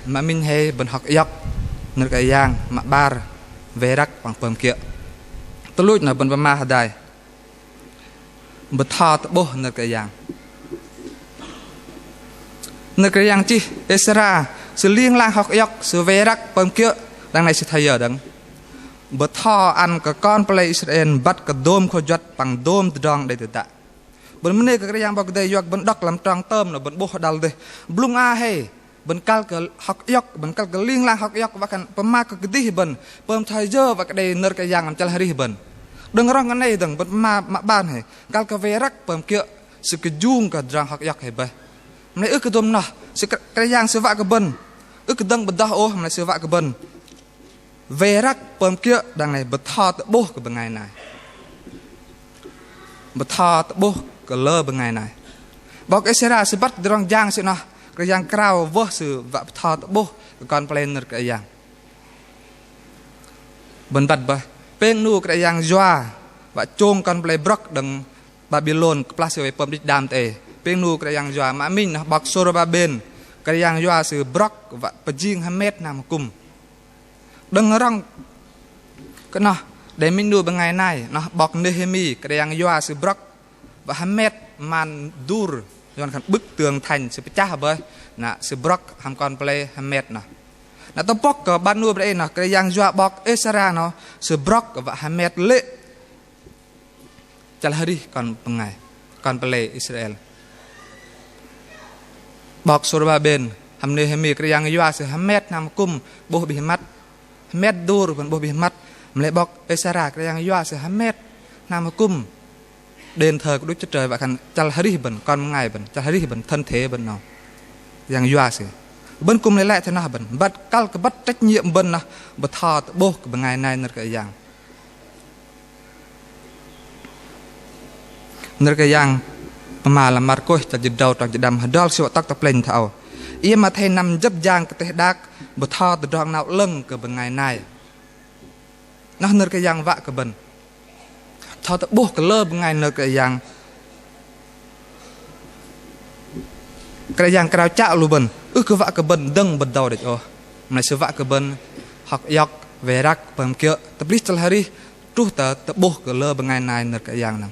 mă minh hei bơ̆n hŏk iŏk nơ̆r Kră Yang, mă 'bar wei răk păng pơm kiơ̆. Tơluch noh bơ̆n pơma hơdai. Bơtho tơ'bôh nơ̆r Kră Yang. Nơ̆r Kră Yang chih Êsra, sư ling lang hŏk iŏk, sư wei răk pơm kiơ̆, dang 'nâu sư thoi yơ dơ̆ng. Bơtho ăn kơ kon pơlei Israel băt kơ dôm Khôi Juăt păng dôm tơdrong đei tơdă. Bơ̆n mơnê kơ Kră Yang 'Bok Kei-Dei yua kơ bơ̆n đŏk lăm trong tơm noh bơ̆n 'bôh hơđăl dêh. Blŭng a hei, bơ̆n kăl kơ hŏk iŏk, bơ̆n kăl kơ ling lang hŏk iŏk, wă khan pơma kơ kơdih bơ̆n, pơm thoi yơ wă kơ đei nơ̆r Kră Yang lăm chăl arih bơ̆n. Đơ̆ng rŏng kơ 'nâu dơ̆ng bơ̆n pơma mă 'bar hei, kăl kơ wei răk pơm kiơ̆, sư kơjung kơ tơdrong hŏk iŏk hei bơih. Mă lei ưh kơ dôm noh, sư Kră, Kră Yang sư wă kơ bơ̆n, ưh kơ dơ̆ng pơdŏh ôh, mă lei sư wă kơ bơ̆n wei răk pơm kiơ̆, dang 'nâu bơtho tơ'bôh kơ bơngai nai. Bơtho tơ'bôh kơ lơ bơngai nai. 'Bok Êsra sư băt tơdrong jang sư noh, Kră Yang krao wơh sư wă bơtho tơ'bôh kơ kon pơlei nơ̆r Kră Yang. Bơ̆n băt bơih, pêng 'nu Kră Yang yua wă chông kon pơlei brŏk đơ̆ng Babilôn kơplah sư wei pơm đĭch đam tơ ei. Pêng 'nu Kră Yang yua, mă minh noh 'bok Sôrôbabel, Kră Yang yua sư brŏk wă pơjing hơmet hnam hơkŭm. Đơ̆ng rŏng kơ noh, đei minh 'nu bơngai nai, noh 'bok Nêhêmi, Kră Yang yua sư brŏk wă hơmet man dur, Yuăn khan bức tường thành, sư pơchah bơih, na sư brŏk hăm kon pơlei hơmet noh. Na tơpŏk kơ 'bar 'nu bơ̆n đei noh, Kră Yang yua 'bok Êsra noh, sư brŏk wă hơmet lê̆ chăl arih kon bơngai, kon pơlei Israel. 'Bok Sôrôbabel hăm Nêhêmi, Kră Yang yua sư hơmet hnam hơkŭm 'bôh bih măt, hơmet dur bơ̆n 'bôh bih măt. Mă lei 'bok Êsra, Kră Yang yua sư hơmet hnam hơkŭm, đền thờ Đức Chúa Trời, wă khan chăl arih bơ̆n, kon bơngai bơ̆n, chăl arih bơ̆n, thân thể bơ̆n noh. Kră Yang yua sư. Bơ̆n kư̆m lei lăi thoi noh bơ̆n, băt kăl kơ băt trách nhiệm bơ̆n noh, bơtho tơ'bôh kơ bơngai nai nơ̆r Kră Yang. Nơ̆r Kră Yang pơma lăm Markôs chăl jĭt drâu trong jĭt đăm, hơdrol sư wă tŏk tơ plĕnh thoi âu. Iĕm athei năm jơ̆p jang kơ teh đak, bơtho tơdrong 'nao 'lơ̆ng kơ bơngai nai. Noh nơ̆r Kră Yang wă kơ bơ̆n. Bơtho tơ'bôh kơ lơ bơngai nơ̆r Kră Yang. Kră Yang krao chă lu bơ̆n, ưh kơ wă kơ bơ̆n dơ̆ng bơ̆n dâu đĕch ôh. Mă lei sư wă kơ bơ̆n hŏk iŏk, wei răk, pơm kiơ̆, tơplih chăl arih, truh tơ tơ'bôh kơ lơ bơngai nai nơ̆r Kră Yang noh.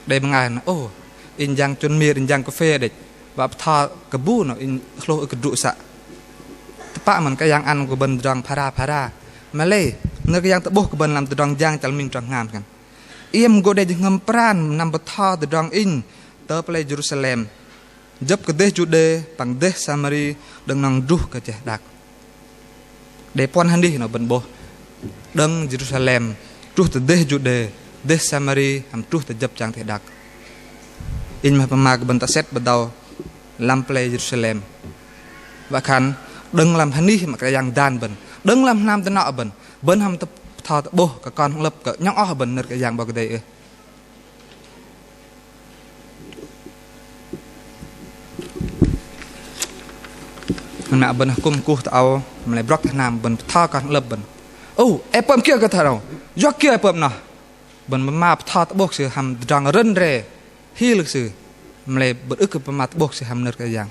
Đei bơngai noh, ô, inh jang chŭn mir, inh jang kơphê đĕch, wă bơtho kơ bu noh inh hlôh ưh kơ drŭ sơ̆. Tơpă mơ̆n Kră Yang ăn kơ bơ̆n tơdrong phara phara. Mă lei, nơ̆r Kră Yang tơ'bôh kơ bơ̆n lăm Tơdrong Jang chăl minh trong hngam khan. Iĕm gô đei jơhngơ̆m pran năm bơtho tơdrong inh tơ pơlei Jêrusalem, jơ̆p kơ dêh Juđê păng dêh Samari đơ̆ng nŏng druh kơ cheh đak. Đei puăn hơnih noh bơ̆n 'bôh. Đơ̆ng Jêrusalem truh tơ dêh Juđê, dêh Samari hăm truh tơ jơ̆p jang teh đak. Inh mă pơma kơ bơ̆n tơsĕt bơdâu lăm pơlei Jêrusalem. Wă khan đơ̆ng lăm hơnih mă Kră Yang dan bơ̆n, đơ̆ng lăm hnam dơnŏ bơ̆n, bơ̆n hăm tơ bơtho tơ'bôh kơ kon hơ'lơ̆p kơ 'nhŏng oh bơ̆n nơ̆r Kră Yang 'Bok Kei-Dei ưh? Mă bơ̆n hơkŭm kuh tơ âu, mă lei brŏk tơ hnam bơ̆n bơtho kon hơ'lơ̆p bơ̆n. Ô, ei pơm kiơ kơ thoi âu? Yua kiơ ei pơm noh? Bơ̆n pơma bơtho tơ'bôh kơ sư hăm tơdrong rơ̆n re, hil kơ sư. Mă lei bơ̆n ưh kơ pơma tơ'bôh kơ sư hăm nơ̆r Kră Yang.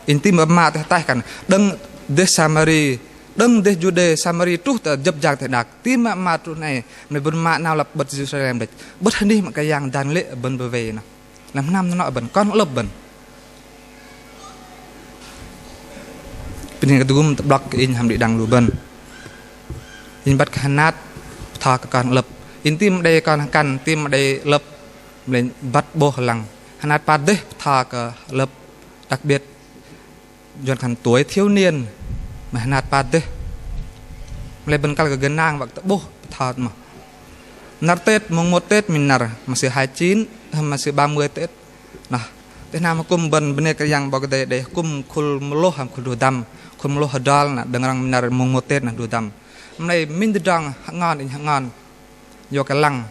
Inh ti mă pơma teh ataih khan, đơ̆ng dêh Samari, đơ̆ng dêh Juđê, Samari truh tơ jơ̆p jang teh đak. Ti mă pơma truh nai, mă lei bơ̆n pơma 'nao lăp 'bơ̆t Jêrusalem đĕch. 'Bơ̆t hơnih mă Kră Yang dan lê̆ bơ̆n bơwei noh. Lăm hnam noh bơ̆n, kon hơ'lơ̆p bơ̆n. Pơnhing kơ tơgŭm tơ'blŏk kơ inh hăm đĭ đăng lu bơ̆n. Inh băt kơ hơnat bơtho kơ kon hơ'lơ̆p. Inh ti mă đei kon hơkăn, ti mă đei 'lơ̆p, mă lei băt 'bôh lăng. Hơnat pă dêh bơtho kơ hơ'lơ̆p, đặc biệt Yuăn khan tuổi thiếu niên, mă hơnat pă dêh. Mă lei bơ̆n kăl kơ gơnang wă kơ tơ'bôh bơtho mă. Năr Tết, mùng một Tết minh năr, mă sư hai chín, mă sư ba mươi Tết. Noh, tơ hnam hơkŭm bơ̆n bơnê Kră Yang 'Bok Kei-Dei đei hơkŭm khul mơlôh hăm khul druh dăm, khul mơlôh hơdrol noh, đơ̆ng rŏng minh năr mùng một Tết noh druh dăm. Mă lei minh tơdrong hơngon inh hơngon. Yua kơ lăng,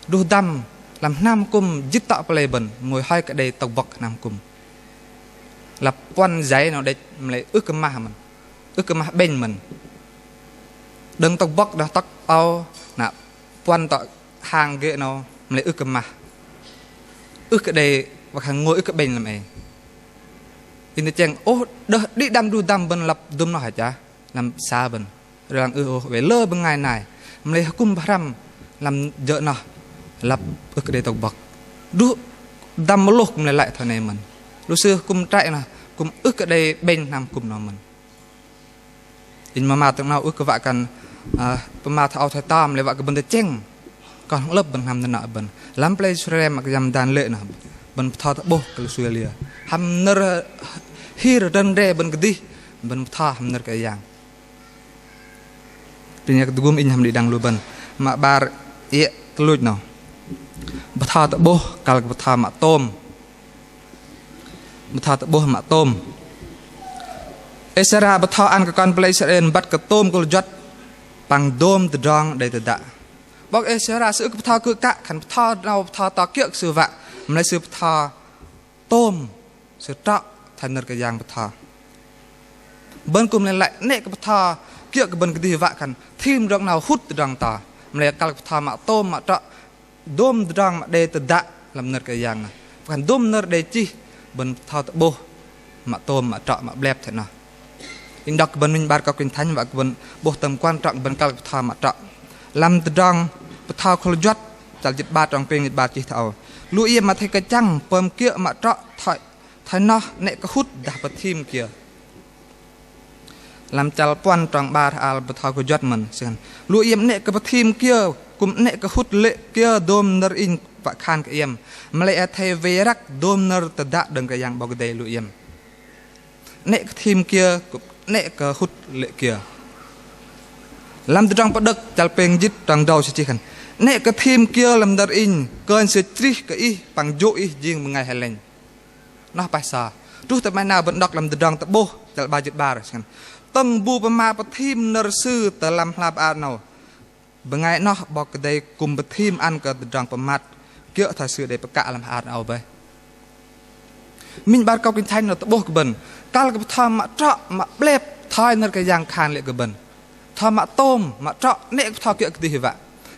druh dăm, lăm hnam hơkŭm jĭt tŏ pơlei bơ̆n, ngôi hơi kơ đei tŏk bŏk hnam hơkŭm. Lăp puăn giấy noh đĕch mă lei ưh kơ mah mơ̆n. Ưh kơ mah 'bĕnh mơ̆n. Đơ̆ng tŏk bŏk đơ̆ng tŏk âu, na puăn tŏ hang gê̆ noh, mă lei ưh kơ mah. Ưh kơ đei, wă khan ngôi ưh kơ 'bĕnh lăm ei. Inh tơchĕng, ôh, đơ̆ng đĭ đăng druh dăm bơ̆n lăp dŭm noh hă chă, lăm sa bơ̆n. Răng ưh ôh, wei lơ bơngai nai. Mă lei hơkŭm pơhrăm lăm jơ̆ noh lăp ưh kơ đei tŏk bŏk. Druh dăm mơlôh kư̆m lei lăi thoi nai mơ̆n. Lu sư hơkŭm trăi noh kư̆m ưh kơ đei 'bĕnh hnam hơkŭm noh mơ̆n. Inh mă pơma tơ̆ng noh ưh kơ wă khan, ơ, pơma thoi âu thoi tam lei wă kơ bơ̆n tơchĕng. Kon hơ'lơ̆p bơ̆n hnam nơnŏ bơ̆n. Lăm pơlei Jêrusalem mă kơ jăm dan lê̆ noh. Bơ̆n bơtho tơ'bôh kơ lu sư liơ. Hăm nơ̆r hir rơ̆n re bơ̆n kơdih. Bơ̆n bơtho hăm nơ̆r Kră Yang. Pơnhing kơ tơgŭm inh hăm đĭ đăng lu bơ̆n. Mă 'bar iĕ tơluch noh. Bơtho tơ'bôh kăl kơ bơtho mă tôm. Bơtho tơ'bôh mă tôm. Êsra bơtho ăn kơ kon pơlei Israel băt kơ tôm kơ̆l juăt păng dôm tơdrong đei tơdă. 'Bok Êsra sư ưh kơ bơtho kư̆ kă khan bơtho 'nâu bơtho to kiơ̆ kơ sư wă. Mă lei sư bơtho tôm, sư trŏ thoi nơ̆r Kră Yang bơtho. Bơ̆n kư̆m lei lăi 'nĕ kơ bơtho kiơ̆ kơ bơ̆n kơdih wă khan thim tơdrong 'nâu hŭt tơdrong to. Mă lei kăl kơ bơtho mă tôm mă trŏ dôm tơdrong mă đei tơdă lăm nơ̆r Kră Yang noh. Wă khan dôm nơ̆r đei chih bơ̆n bơtho tơ'bôh mă tôm mă trŏ mă 'blep thoi noh. Inh đŏk kơ bơ̆n minh 'bar kơ Kinh Thánh wă kơ bơ̆n 'bôh tơm kuăn trŏ bơ̆n kăl kơ bơtho mă trŏ. Lăm tơdrong bơtho kơ̆l juăt, chăl jĭt 'bar trong pêng jĭt 'bar chih thoi âu. Lu iĕm mă athei kơchăng pơm kiơ̆ mă trŏ thoi, thoi noh 'nĕ kơ hŭt dah pơthim kiơ. Lăm chăl puăn trong 'bar hơ'al bơtho kơjuăt mơ̆n, sư khan. Lu iĕm 'nĕ kơ pơthim kiơ, kư̆m 'nĕ kơ hŭt lê̆ kiơ dôm nơ̆r inh wă khan kơ iĕm. Mă lei athei wei răk dôm nơ̆r tơdă đơ̆ng Kră Yang 'Bok Kei-Dei lu iĕm. 'Nĕ kơ thim kiơ, kư̆m 'nĕ kơ hŭt lê̆ kiơ. Lăm tơdrong pơđơ̆k chăl pêng jĭt trong drâu sư chih khan. 'Nĕ kơ thim kiơ lăm nơ̆r inh, kơnh sư chrih kơ ih, păng jô̆ ih jing bơngai hơlĕnh. Noh pah sơ̆. Truh tơ 'maih nao bơ̆n đŏk lăm Tơdrong Tơ'bôh, chăl 'bar jĭt 'bar. Tơ̆ng bu pơma pơthim nơ̆r Sư tơ lăm hla bơar 'nâu. Bơngai noh 'Bok Kei-Dei kư̆m pơthim ăn kơ tơdrong pơmat kiơ̆ thoi sư đei pơkă lăm hla bơar 'nâu bơih. Minh 'bar kâu Kinh Thánh noh tơ'bôh kơ bơ̆n. Kăl kơ bơtho mă trŏ, mă 'blep, thoi nơ̆r kơ Yang khan lê̆ kơ bơ̆n. Bơtho mă tôm, mă trŏ, 'nĕ kơ bơtho kiơ̆ kơdih wă.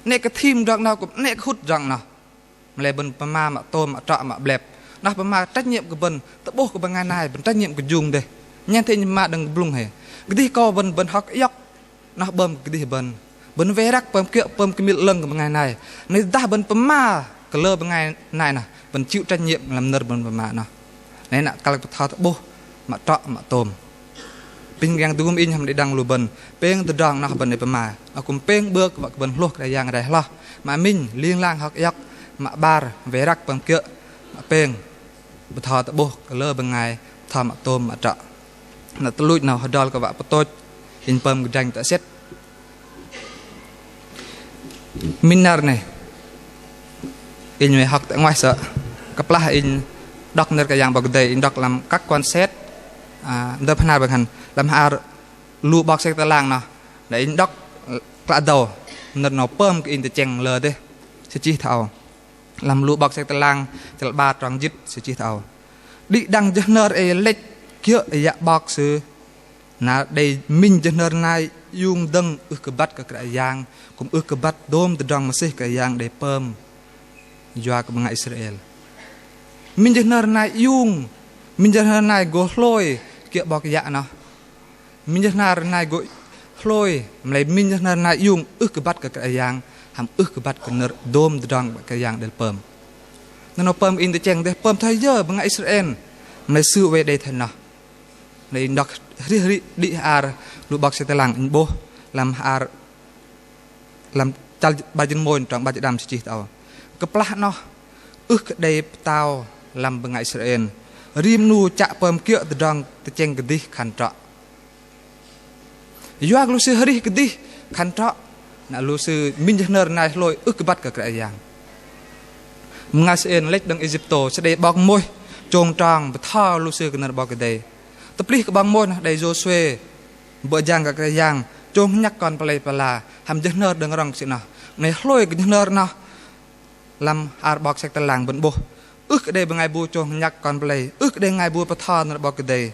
'Nĕ kơ thim tơdrong noh, kư̆m 'nĕ kơ hŭt tơdrong noh. Mă lei bơ̆n pơma mă tôm mă trŏ mă 'blep. Noh pơma trách nhiệm kơ bơ̆n, tơ'bôh kơ bơngai nai, bơ̆n trách nhiệm kơ jung dêh. Nhen thê inh pơma đơ̆ng kơ blŭng hei. Kơdih kơ bơ̆n, bơ̆n hŏk iŏk. Noh 'bơm kơdih bơ̆n. Bơ̆n wei răk pơm kiơ̆, pơm kơmil 'lơ̆ng kơ bơngai nai. Noh dah bơ̆n pơma kơ lơ bơngai nai noh, bơ̆n chịu trách nhiệm lăm nơ̆r bơ̆n pơma noh. Noh na kăl kơ bơtho tơ'bôh mă trŏ mă tôm. Pinh kiăng tơgŭm inh hăm đĭ đăng lu bơ̆n. Pêng tơdrong noh bơ̆n đei pơma. Akŭm pêng 'bơ̆k wă kơ bơ̆n hlôh Kră Yang rai hloh. Mă minh, ling lang hŏk iŏk, mă 'bar, wei răk pơm kiơ̆, mă pêng, bơtho tơ'bôh kơ lơ bơngai, bơtho mă tôm mă trŏ. Na tơluch 'nâu hơdrol kơ wă pơtôch, inh pơm kơdrănh tơsĕt. Minh năr 'nâu. Inh mă hŏk tơ 'nguaih sơ̆. Kơplah inh đŏk nơ̆r kơ Yang 'Bok Kei-Dei, inh đŏk lăm Các Quan Sát. A, nơ̆r pơhnar bơ̆n hăn. Lăm hla bơar Lu 'Bok Sek Tơlang noh. Na inh đŏk klă dâu. Nơ̆r 'nâu pơm kơ inh tơchĕng lơ dêh. Sư chih thoi âu. Lăm Lu 'Bok Sek Tơlang, chăl 'bar trong jĭt, sư chih thoi âu. Đĭ đăng jơhnơr ei lĕch kiơ̆ yă 'bok sư. Na đei minh jơhnơr nai iung dơ̆ng ưh kơ băt kơ Kră Yang, kŭm ưh kơ băt dôm tơdrong mơsêh Kră Yang đei pơm yua kơ bơngai Israel. Minh jơhnơr nai iung, minh jơhnơr nai gô hlôi kiơ̆ 'bok yă noh. Minh jơhnơr nai gô hlôi, mă lei minh jơhnơr nai iung ưh kơ băt kơ Kră Yang, hăm ưh kơ băt kơ nơ̆r dôm tơdrong Kră Yang đei pơm. Nơnâu pơm inh tơchĕng dêh, pơm thoi yơ bơngai Israel mă lei sư oei đei thoi noh. Nơ̆i inh đŏk hrih hrih đĭ hơar lu 'bok sek tơlang, inh 'bôh lăm hơar, lăm chăl 'bar jĭt mônh trong 'bar jĭt đăm sư chih tơ âu. Kơplah noh ưh kơ đei pơtao lăm bơngai Israel. Rim 'nu chă pơm kiơ̆ tơdrong tơchĕng kơdih khan trŏ. Yua kơ lu sư arih kơdih khan trŏ, na lu sư minh jơhnơr nai hlôi ưh kơ băt kơ Kră Yang. Bơngai Israel lĕch đơ̆ng Êjiptô, sư đei 'bok Môis chông trong bơtho lu sư kơ nơ̆r 'Bok Kei-Dei. Tơplih kơ 'bok Môis noh đei Yôsuê, bơ̆ jang kơ Kră Yang, chông hơnhăk kon pơlei pơla, hăm jơhnơr đơ̆ng rŏng kơ sư noh. Nai hlôi kơ jơhnơr noh, lăm hơar 'bok sek tơlang bơ̆n 'bôh. Ưh kơ đei bơngai bu chông hơnhăk kon pơlei, ưh kơ đei bơngai bu bơtho nơ̆r 'Bok Kei-Dei.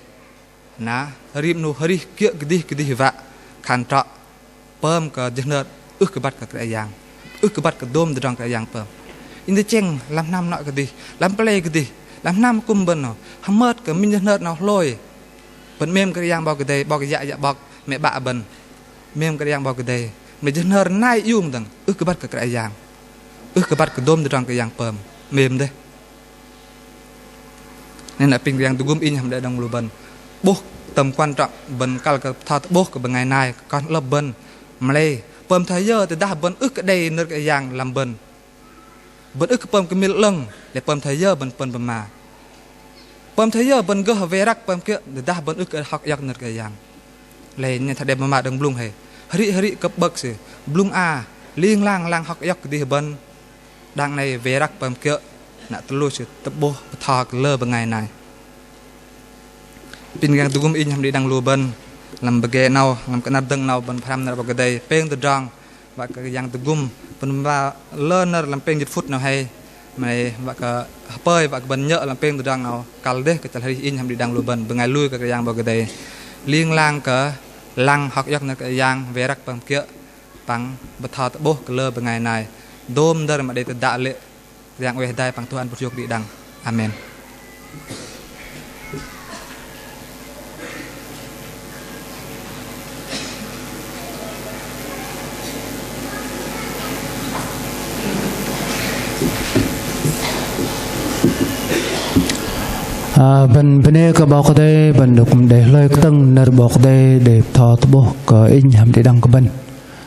Na, rim 'nu arih kiơ̆ kơdih kơdih wă khan trŏ, pơm kơ jơhnơr ưh kơ băt kơ Kră Yang, ưh kơ băt kơ dôm tơdrong Kră Yang pơm. Inh tơchĕng lăm hnam nŏ kơdih, lăm pơlei kơdih, lăm hnam akŭm bơ̆n noh, hơmơt kơ minh jơhnơr noh hlôi. Bơ̆n 'mêm Kră Yang 'Bok Kei-Dei, 'bok yă yă 'bok mĕ 'bă bơ̆n. 'Mêm Kră Yang 'Bok Kei-Dei. Mă lei jơhnơr nai iung dơ̆ng ưh kơ băt kơ Kră Yang, ưh kơ băt kơ dôm tơdrong Kră Yang pơm. 'Mêm dêh. Nên apinh Kră Yang tơgŭm inh hăm đei đơ̆ng lu bơ̆n. 'Bôh tơm quan trọng bơ̆n kăl kơ bơtho tơ'bôh kơ bơngai nai, kơ kon hơ'lơ̆p bơ̆n. Mă lei pơm thoi yơ tơdah bơ̆n ưh kơ đei nơ̆r Kră Yang lăm bơ̆n. Bơ̆n ưh kơ pơm kơmil 'lơ̆ng, lei pơm thoi yơ bơ̆n pơ̆n pơma. Pơm thoi yơ bơ̆n gơh wei răk pơm kiơ̆, tơdah bơ̆n ưh kơ hŏk iŏk nơ̆r Kră Yang. Lei nhen thoi đei pơma đơ̆ng blŭng hei. Hrĭ hrĭ kơ 'bơ̆k sư. Blŭng a, ling lang lăng hŏk iŏk kơdih bơ̆n. Đang nai wei răk pơm kiơ̆, na tơlu sư tơ'bôh bơtho kơ lơ bơngai nai. Apinh Kră Yang tơgŭm inh hăm đĭ đăng lu bơ̆n. Lăm pơgê 'nâu, lăm kơ'năr dơ̆ng 'nâu bơ̆n pơhrăm nơ̆r 'Bok Kei-Dei pêng tơdrong. Wă kơ Yang tơgŭm bơ̆n wă lơ nơ̆r lăm pêng jĭt phŭt 'nâu hei. Mă lei wă kơ hơpơi, wă kơ bơ̆n nhơ̆ lăm pêng tơdrong 'nâu. Kăl dêh kơ chăl arih inh hăm đĭ đăng lu bơ̆n, bơngai lui kơ Kră Yang 'Bok Kei-Dei. Ling lang kơ lăng hŏk iŏk nơ̆r Kră Yang, wei răk pơm kiơ̆, păng bơtho tơ'bôh kơ lơ bơngai nai. Dôm nơ̆r mă đei tơdă lê̆ Kră Yang oei hơdai păng tuh ăn bơ̆t hiôk đĭ đăng. Amen. Ơ, bơ̆n bơnê kơ 'Bok Kei-Dei, bơ̆n đơ̆ng kŭm đei hlôi kơtơ̆ng nơ̆r 'Bok Kei-Dei đei bơtho tơ'bôh kơ inh hăm đĭ đăng kơ bơ̆n.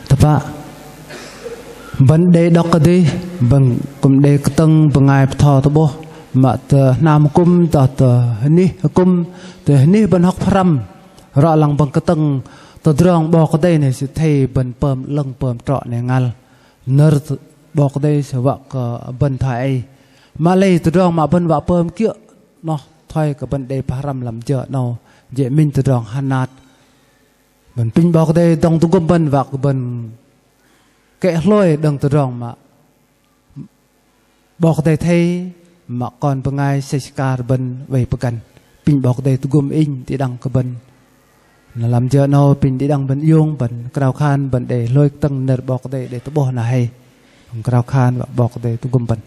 Tơpă, bơ̆n đei đŏk kơdih, bơ̆n kŭm đei kơtơ̆ng bơngai bơtho tơ'bôh, mă tơ hnam akŭm, tơ, tơ hơnih akŭm, tơ hơnih bơ̆n hŏk pơhrăm, rŏ lăng bơ̆n kơtơ̆ng tơdrong 'Bok Kei-Dei nai sư athei bơ̆n pơm 'lơ̆ng pơm trŏ nai ngăl. Nơ̆r 'Bok Kei-Dei sư wă kơ bơ̆n thoi ei. Mă lei tơdrong mă bơ̆n wă pơm kiơ̆ noh thoi kơ bơ̆n đei pơhrăm lăm jơ 'nâu, jê̆ minh tơdrong hơnat. Bơ̆n apinh 'Bok Kei-Dei dŏng tơgŭm bơ̆n wă kơ bơ̆n kĕ hlôi đơ̆ng tơdrong mă 'Bok Kei-Dei athei mă kon bơngai sĕch akar bơ̆n oei pơgăn. Apinh 'Bok Kei-Dei tơgŭm inh đĭ đăng kơ bơ̆n. Na lăm jơ 'nâu apinh đĭ đăng bơ̆n iung bơ̆n krao khan bơ̆n đei hlôi kơtơ̆ng nơ̆r 'Bok Kei-Dei đei tơ'bôh na hei. Bơ̆n krao khan wă 'Bok Kei-Dei tơgŭm bơ̆n.